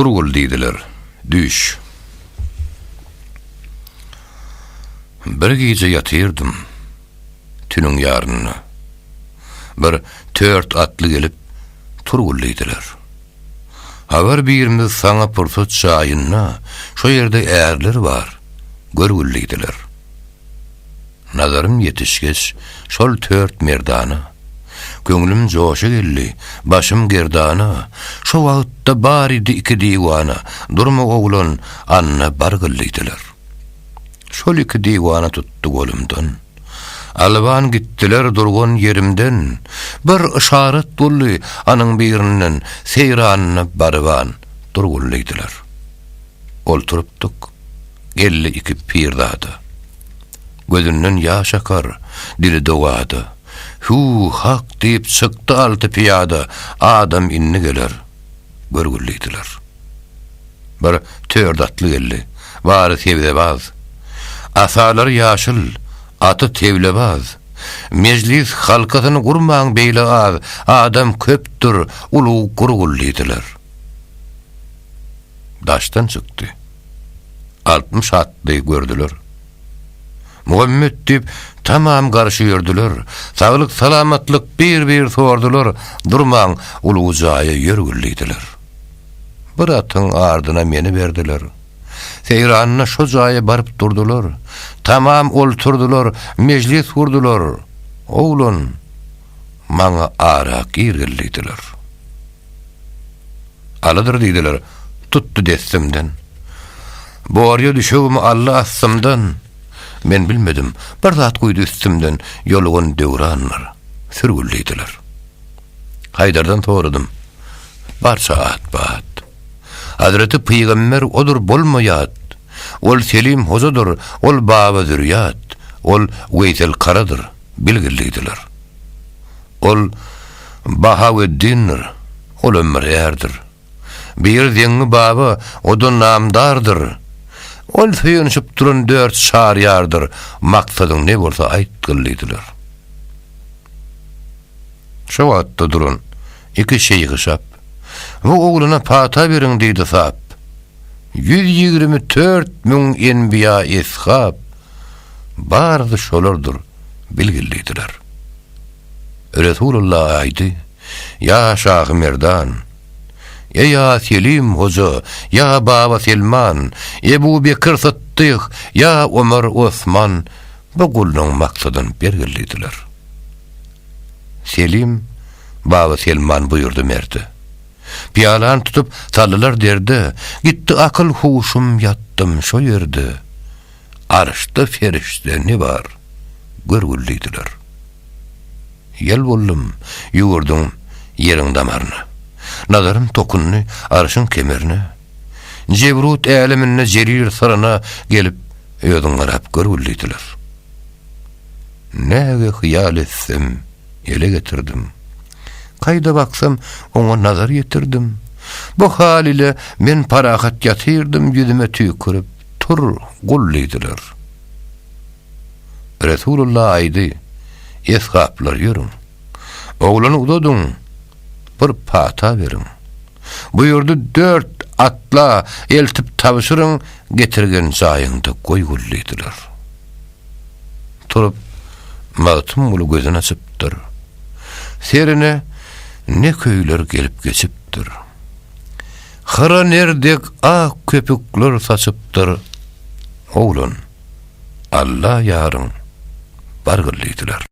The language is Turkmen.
Turgul diýdiler. Düýş. Bir gije ýatyrdym. Tünüň ýarynda. Bir tört atly gelip, Turgul diýdiler. Habar birimiz saňa pursat jaýynda, şo ýerde ärler bar, görgül diýdiler. Nazarym ýetişgeç şol tört merdana, Köňlüm joşa geldi, başym gerdana, Şo wagtda bar idi iki diwana, Durma oglan, anna bargyl diýdiler. Şol iki diwana tutdy golumdan. Alban gitdiler durgan ýerimden, Bir yşarat boldy anyň birinden, Seýranyna baryban durgul diýdiler. Olturypdyk, geldi iki pirzada. Gözünden ýaş akar, dili dogada. Hüw, hak diýip çykdy alty pyýada, Adam indi geler, görgül diýdiler. Bir tört atly geldi, bary sebzebaz. Asalary ýaşyl, aty teblebaz. Mejlis halkasyny gurmaň beýle az, Adam köpdür, ulug gurgul diýdiler. Daşdan çykdy. 60 atly gördüler. Muhammet diýip, tamam garşy ýördüler. Saglyk-salamatlyk bir-bir sordular. Durmaň, ulug jaýa ýörgül diýdiler. Bir atyň ardyna meni berdiler. Seýranda şo jaýa baryp durdular. Tamam olturdylar, mejlis gurdular. Oglan, maňa ara girgil diýdiler. Alydyr diýdiler, tutdy destimden. Borýa düşegimi aldy astymdan. Men bilmedim, bir zat guýdy üstümden, Ýolugan döwrandyr, sürgül diýdiler. Haýdardan soradym, barça atba-at. Hazreti pygamber odur bolma ýat. Ol Selim hojadyr, ol Baba zürýat, ol Weýsel Karadyr, bilgil diýdiler. Ol Bahaweddindir, olam bir ärdir. Biri Zeňňi baba, o-da namdardyr. Ol söýenişip duran dört çaryýardyr, maksadyň ne bolsa aýtgyl diýdiler. Şo wagtda duran iki şeýhi şap, Bu oglana pata beriň diýdi sap. 124 müň enbiýa eshap, barysy şolardyr, bilgil diýdiler. Resulullah aýdy, Ýa Şahy Merdan, Eý ýa Selim hoja, ýa Baba Selman, Ebu Bekir Sytdyh, ýa Omar Osman, bu guluň maksadyn bergil diýdiler. Selim Baba Selman buýurdy merde. Pyýalany tutup saldylar derde, Gitdi akyl-huşum ýatdym şo ýerde. Arşda perişde ne bar, görgül diýdiler. Ýel boldum, ýüwürdim ýeriň damaryna. Nazarym tokundy arşyň kemerine. Jebrut äleminde Jelil syryna gelip, özüň garap görgül diýdiler. Näge hyýal etsem, ele getirdim. Kaýda baksam, oňa nazar ýetirdim. Bu hal ile men parahat ýatyrdym, ýüzüme tüýkürip, Tur, gul diýdiler. Resulullah aýdy, Esgaplar ýörüň. Oglany uzadyň, bir pata beriň. Buýurdy dört atla eltip tabşyryň, getirgen jaýyňda goýgul diýdiler. Turup, Magtymguly gözüni açypdyr. Serine ne köýler gelip geçipdir. Hyra ner dek ak köpükler saçypdyr. Oglan, Alla ýaryň, bargyl diýdiler.